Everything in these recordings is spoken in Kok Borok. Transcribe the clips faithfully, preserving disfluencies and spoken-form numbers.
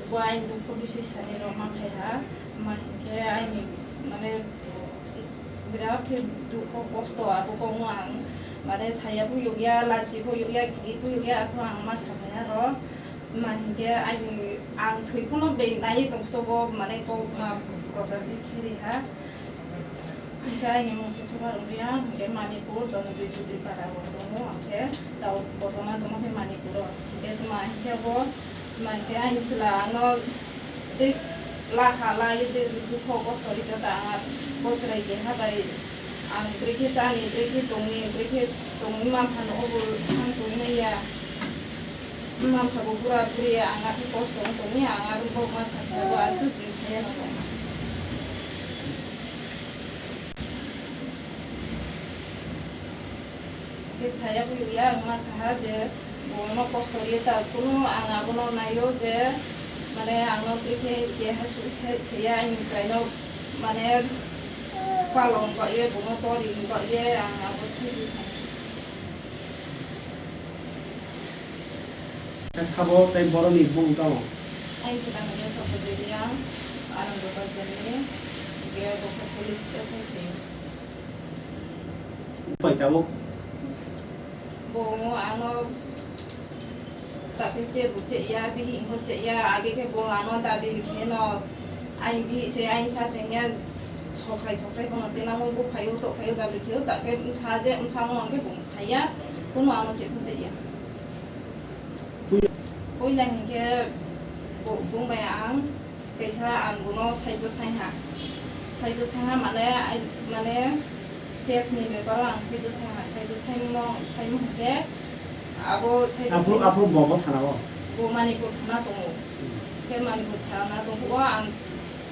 Bo aini dukhu bisi sani rok ma khai ha, ma hinkhe aini mane birat khe dukhu kosto abo kok no ang mane saya bo yokya, lachi bo yokya, kiri bo yokya, arpho ang ma sa phai ha rw, ma hinkhe aini ang thwi phano beng nai tong stogo mane kok ma kochar khe kheri ha. Hingke aini mung khe Sobar Uriya, hingke Manipur, Dhananjoy Chudri para o tongo, hingke tao kotorma tongma khe Manipur o. Hingke tma hingke bo, tma hingke aini chwla ano je laha lai je dukho kosto ri jata ang bo chwrai keha bai ang bwrwi khe chani, bwrwi khe tongni, bwrwi khe tongni manphano obo thang tongwi naiya. Mankha bo bura buri ang aphai kosto wng tongwi ang aro bo ma sakha bo aswk din saya no tongma. Khe saya bo ya ang ma saha je bo no kosto ye ta kunu ang abono naio je mane ang no bwrwi khe keha su khe ya ani chwrai no mane palong ba ye bo no tori ba ye ang abo sai bo sai. Sabo tei boroni bung tamo? Aini chwla hwnkhe Sokojoriya, Anando Bazarni, hwnkhe bo khe police S I P. Pai tabuk? Bo ano takhe che bo che ya, bihik bo che ya, age khe bo ano dabi khe no, aini bihik se, aini bwsa se hwnkhe sokhai sokhai bono tenangwi buphaio, tokphaio, dabi khe o, takhe bwsa je, bwsa wngkhe bo phaiya, bono ano che bo che ya. Puila hinkhe bo-, bung bai ang kaisa ang bono saijo saiha. Saijo saiha mane, ai, mane case ni beparo ang saijo saiha. Saijo saimo, saimo hinkhe abo saijo Aphuru, saimo aphuru bo, bo thana o? Bo Manipur thana tongo. Hmm. Khe Manipur thana tongo ang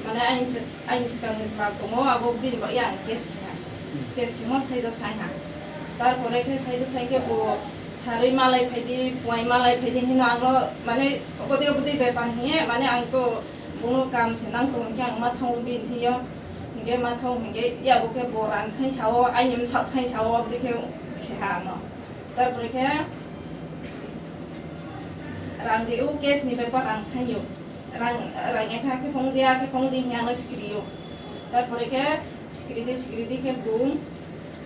mane ang se Aini swkangni chwla tongo, abo bini bagwi ang case khe ha. Case khemo saijo sai ha. Tarpore khe saijo sai khe bo sarwi malai phaidi, puai malai phaidi hino ano mane obodei obodei bepar hiye, mane ang to bono kam se nang tong khe ang ma thango bini thwiyo. Hinkhe ma thango hinkhe yabo khe bo rang sai sao, aini bwsao sai sao, obodei khe khe ha ano. Tarpore khe rang rio, case ni bepar rang sai yo. Rang, rang ekha khe phone dia, khe phone di hwnwi ano sikiri yo. Tarpore khe sikiri di, sikiri di khe bung,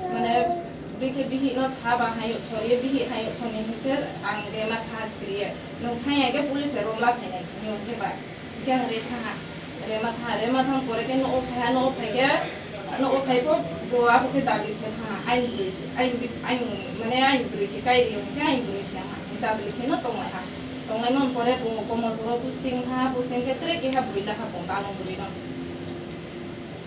mane, bwrwi khe bihik no sa ba hai, sorry, bihik hai, soni hinkhe ang re ma tha sikiri ye. Nwng thang ya khe police rok la phainai, hinwi khe ba. Hinkhe ang re tha ha, re ma tha, re ma thang pore khe no o phai ha, no o phai khe, no o phai pho, bo abo khe dabi khe tha ha, aini bwrwi se, aini, aini, mane, aini bwrwi se kai ri yo, hinkhe aini bwrwi se ang ha, dabi khe no tong lai ha. Tonglaimani pore bo Komolpuro posting tha, posting khe tre keha bwrwi lakha bo, dalong bwrwi no.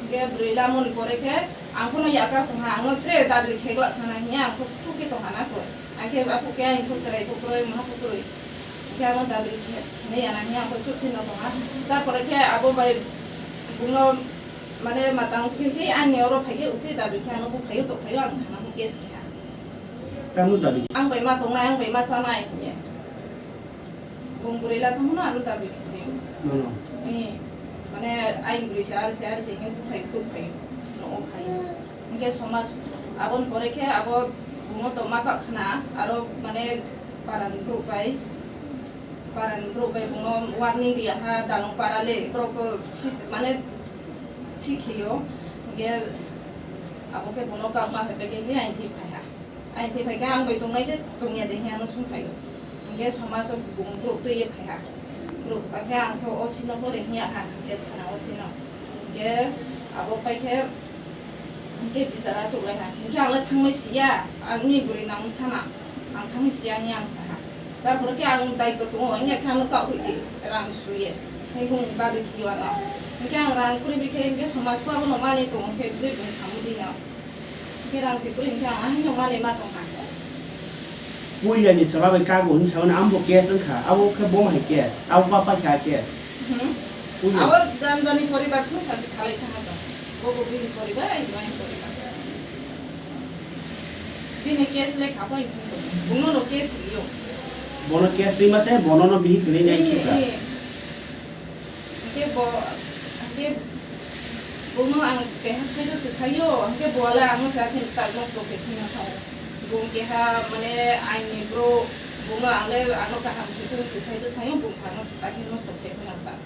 Hingke bwrwi lamoni pore khe ang phano yakar tongha, ang no tre dabi kheglak thana hiya, ang khe thuk khe tongha na koi. Ang khe aphuk khe ang khe chwrai khe kwrwi, maha khe kwrwi. Hingke ang no dabi khe, khe ya na hiya, ang khe chuk khe no tongha. Tarpore khe abo bai bung no mane matang khe khe ani oro phai khe uchi dabi khe ang no buphai o tongphai o ang thana case khe ha. Tamo dabi? Ang bai ma tongnai, ang bai ma chanai hiye. Bung bwrwi la thangmano ano dabi khaio. Nono. Eh, mane aini bwrwi se ari se ari se hingke buphai tuphai no o phai. Hingke somaj aboni pore khe abo bungo tongma kha khna aro mane paran brouh bai, paran brouh bai bungo warning riya ha dalong para le borok to si-, mane thik khaio. Hingke abo khe bono kangma hai bai khe aini thik phai ha. Aini thik phai khe ang bai tongnai de tongya de hinwi ano song phaio. Hingke somaj o bung brouh twi ye phai ha. Brouh ta khe ang khe O C no pore hinya ha, hingke thana O C no. Hingke abo pai khe, hingke bichar achuk lai ha. Hingke ang le thangmai siya, ang ni bwrwi nang sana. Ang thangmai siya hinwi ang sa ha. Tarpore khe ang daityo tongo, hingke khe ano kah hui di, rang suye. Hingke bung dabi khiyo ano. Hingke ang rang kwrwi bi khe, hingke somaj ko abono mani tongo khe, bwrwi bung samung di no. Hingke rang se kwrwi hingke ang ahai no mani ma tongkha. Puila ni chwla bai kago hinwi sa mano, amo bo case wngkha, abo khe bo hai case, abo ba paikha case. Hmm. Puila. Abo jan jani poribar sung sa se khalai thangma tong. Bo bo bini poribar, ai bo ani poribar. Bini case le kha pai thung. Bono no case riyo. Bono case rima se, bono no bihik kwrwi nai thika. Hingke bo, hingke bono ang keha saijo se saio, hingke bo le ano se akhe tak nosto khe phina thao. Bo keha mane aini bro, bono ang le ano kaham khe phung se saijo saio, bo sa ano akhe nosto khe phina ta.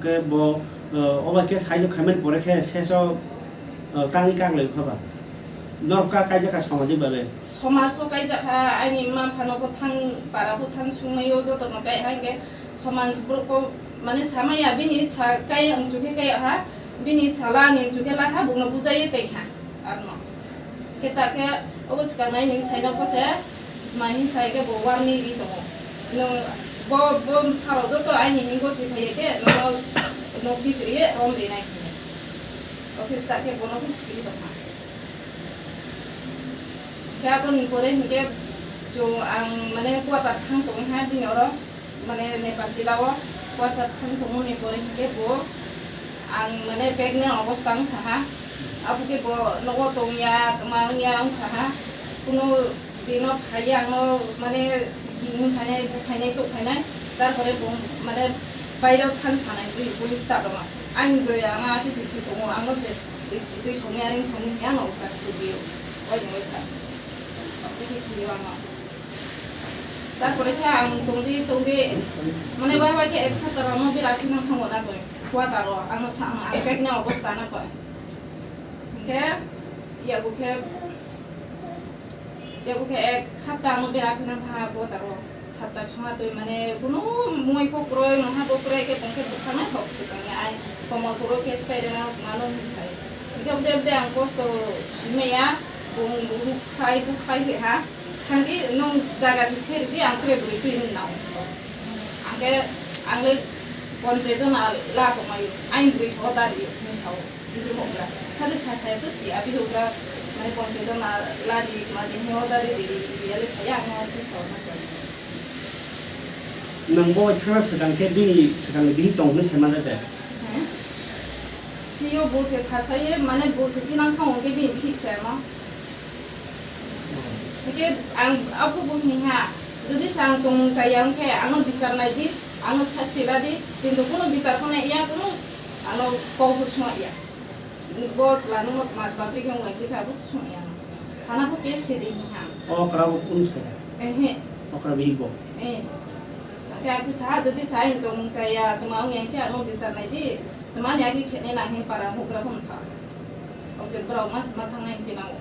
Bo, uh, oba khe saijo khaimani pore khe seso, uh, tangwi kaglai phaba. Norok ka kaijak kha samajik babe. Somaj bo kaijak kha, aini mma phano bo thang, para bo thang sungmai o joto no kai ha, hingke somaj borok bo mane samaya bini sa kai amchu khe kai ha, bini sala ani amchu khe la ha, bono bujai tei ha. Arno. Khe ta khe obo swkang nai nini sai no pho se, mai hin sai khe bo warning ri tongo. Nwng bo, bo salo joto aini hingo si phai khe nono notice ri rom ri nai khe. Office ta khe bono khe siri tong kha. Khe aboni pore hinkhe chwng ang mane quarter thang tong ha bini oro. Mane Nepal tila o quarter thang tongmani pore hinkhe bo ang mane pregnant obostha wng saha. Abo khe bo nogo tongya, tma wngya wng saha. Kunu dino phaiya angno mane bini phainai, bo phainai, tok phainai. Tarpore bo mane baireo thang sanai, bui police ta tongma. Ang doi ang a khe se thwi tongo, angno se twi songya ring songya hiya no utar thubio. Oini oi kha. Abo khe thubio angno. Tarpore khe ang tongdi tongdi, mane bai bai khe ek sapta rok no bera khe nang thango na koi, quarter o ang sa ang pregnant obostha na koi. Khe yago khe, yago khe ek sapta ang bera khe nang thango quarter o, sapta chunga twi mane kunu mui pho kroi, maha pho kroi khe tong khe bwkhaknai thok se tong ai, komor phuru khe spray rwna mano hinwi sai. Hingkhe bde bde ang kosto swi maya, bung bung khai bung khai khe ha. Thangdi nwng jaga se serdi, ang tre bwrwi twi nwng nao. Angkhe ang le ponchai jona la tongmai, aini bwrwi so dari hinwi sao, bihik hokra. Sade sa saya to si a bihik hokra, mane ponchai jona la di, ma di hinwi order di, di, di, di, ya le saya, ang no hinwi sao na koi. Nwng bo thangna swkang khe bini swkang bihik tong hinwi sai man de? He? Sio bo se phasaye, mane bo se tinang thang hwnkhe bini bihik se ma. Hingke ang aphuru bo hini ha, jodi se ang tongmung chaya wngkhe ano bichar nai di, ano sasti la di, kintu kunu bichar pho nai ya, kunu ano kok pho sung ya. Bo chwla no ma bagwi khe wng khe abo sung ya. Thana pho case khe di hini ha. Okra bo kunu se? Ehe. Okra bihik bo? Eh. Hingke ang khe sa, jodi sa ang tongmung chaya, tongma wng ya khe ano bichar nai di, tongma ni agi khe nai nang he para hukra pho wng kha. Ose borok mas ma thang nai khe nang.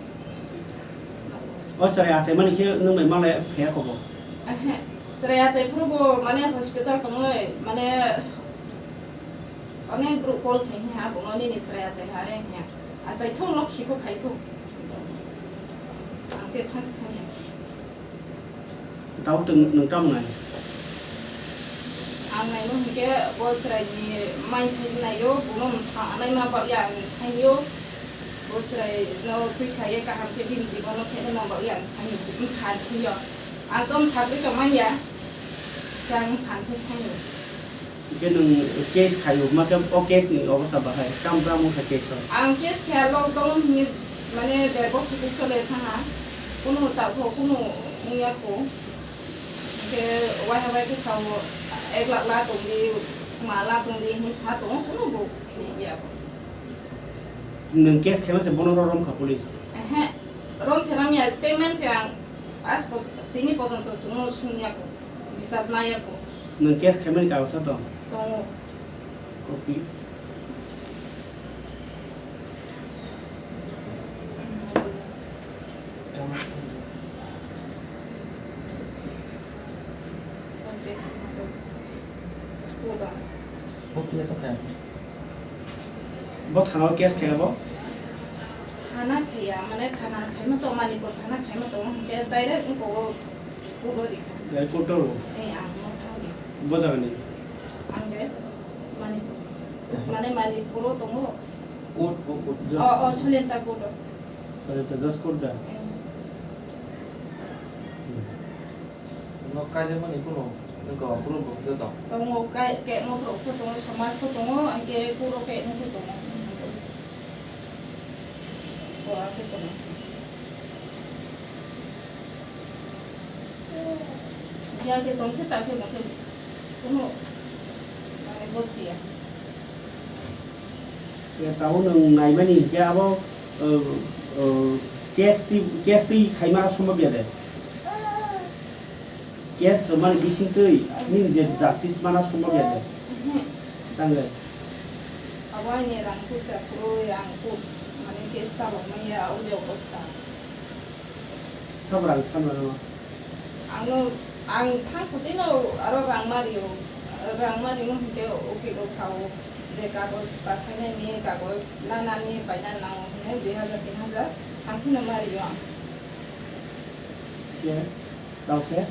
O chwrai achaimani khe nwng bai malai phiya kobo? Ehe. Chwrai achai phuru bo mane hospital tongwi mane onek borok call khai ha, bo nini chwrai achai ha re hya. Achai thung lok khiko phai thung. Ang te thas thang ya. Tao tong nwng tamo nai? Ang naino hingke bo chwrai ni mai thai naio, bono mthang anai ma ba ya ang saio. Bo chwrai no twi saye kaham khe bini jibon no khe ma ba ya ang saio, bini phan thio. Ang to mthang twi tong man ya, khe ang phan thai saio. Hingke nwng case khaio, ma khe o case ni obostha bahai, tamo tamo wngkha case o? Ang case khe lockdown hwnwi mane der bosor twi chole thangha, kunu ta kho kunu wngya kho. Hingke waiha bai khe sao ek lakh la tongdi, ma la tongdi hinwi sa tongo, kunu bo khiliya bo. Nwng case khaima se bono ro romkha police? Ehe, rom se romya, statement se ang aaj po-, tini pojonto chwngno sungya kho. Bisap naya kho. Nwng case khaimani kagosa tong? Tongo. Copy. Bo thana o case khe bo? Thana khe ya, mane thana khaima to Manipur thana khaima to, hingke direct wngko o court o rikha. Direct court o? Eh, ang no thang di. Bo jaga ni? Ang de Manipur. Mane Manipur o tongo. Court, o court. O, o, Sulenta court o. Sulenta judge court da? Eh. No kaijak mani kunu, nokha borok bo khe tong. Tongo, kai, kekma borok pho tongo, somaj pho tongo, hingke kuro kekma pho tongo. Kura pho tongo. Ya khe tongse ta khe bo khe kunu mane bosi ya. Ya, tabuk nwng naimani hinkhe abo, uh, uh, case twi, case twi khaima somok ya de. Case rwmani bisingtwi nini je justice mana somok ya de. Mhm. Tangwi. Abo aini rang puisa kwrwi ang kuk, mane, case chalok manya, o de obostha. Sabo rang san mano? Angno, ang thang kutino aro rang mario, rang marimo hinkhe ukilo sao je kagoj pathainani, kagoj lanani, paina nango hwnwi dui hajar, tin hajar thang phino mario ang. Ye, tao khe?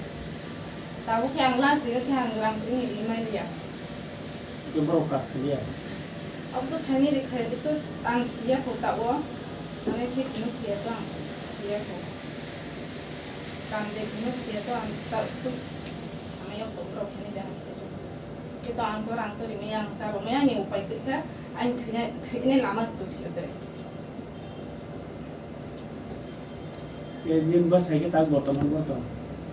Tabuk khe ang last day khe ang rang tini ri manya. Khe borok kas khe ya? Abo khaini ri khai to ang siya ko tao. Mane khe kunu khiya to ang siya ko. Kam de kunu khiya to ang ta tu samaya ko borok khaini de. Khe to ang to rang to ri maya ang chalo maya ni upai khe ang thwina thwina lama sto siya to. Bini bwsai khe tak bortoman bo tong?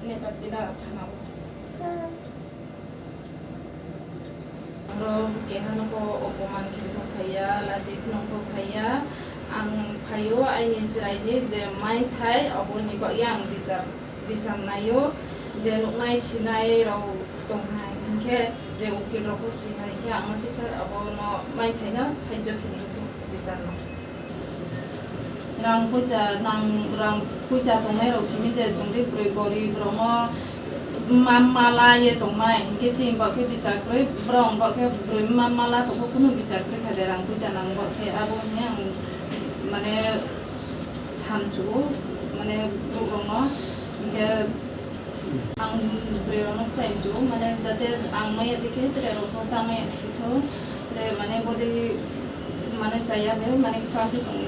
Nepatila thana o. Aro keha nokho opoman khe bo phaiya, lachi philong khe phaiya. Ang phaio aini chwraini je mai thai, oboni bagwi ang bichar, bichar naio. Je nuknai sinai rok tong hai hinkhe, je ukil rok si hai hinkhe, ang no sisa abono mai thaino saijo khe bichar no. Rang puisa nang, rang puisa tongnai rok simi de chwng de bwrwi gorib rok no ma mala ye tongnai hinkhe chini bak khe bichar kwrwi, borok bak khe bwrwi ma mala tongkho kunu bichar kwrwi kha de rang puisa nang bak khe abo hinkhe ang mane samchugo mane borok rok no hinkhe. Ang bwrwi rok no sai chu, mane jate ang maya dikhe, tere rok no ta maya sitho, tere mane body mane chaya be, mane kisa khe tong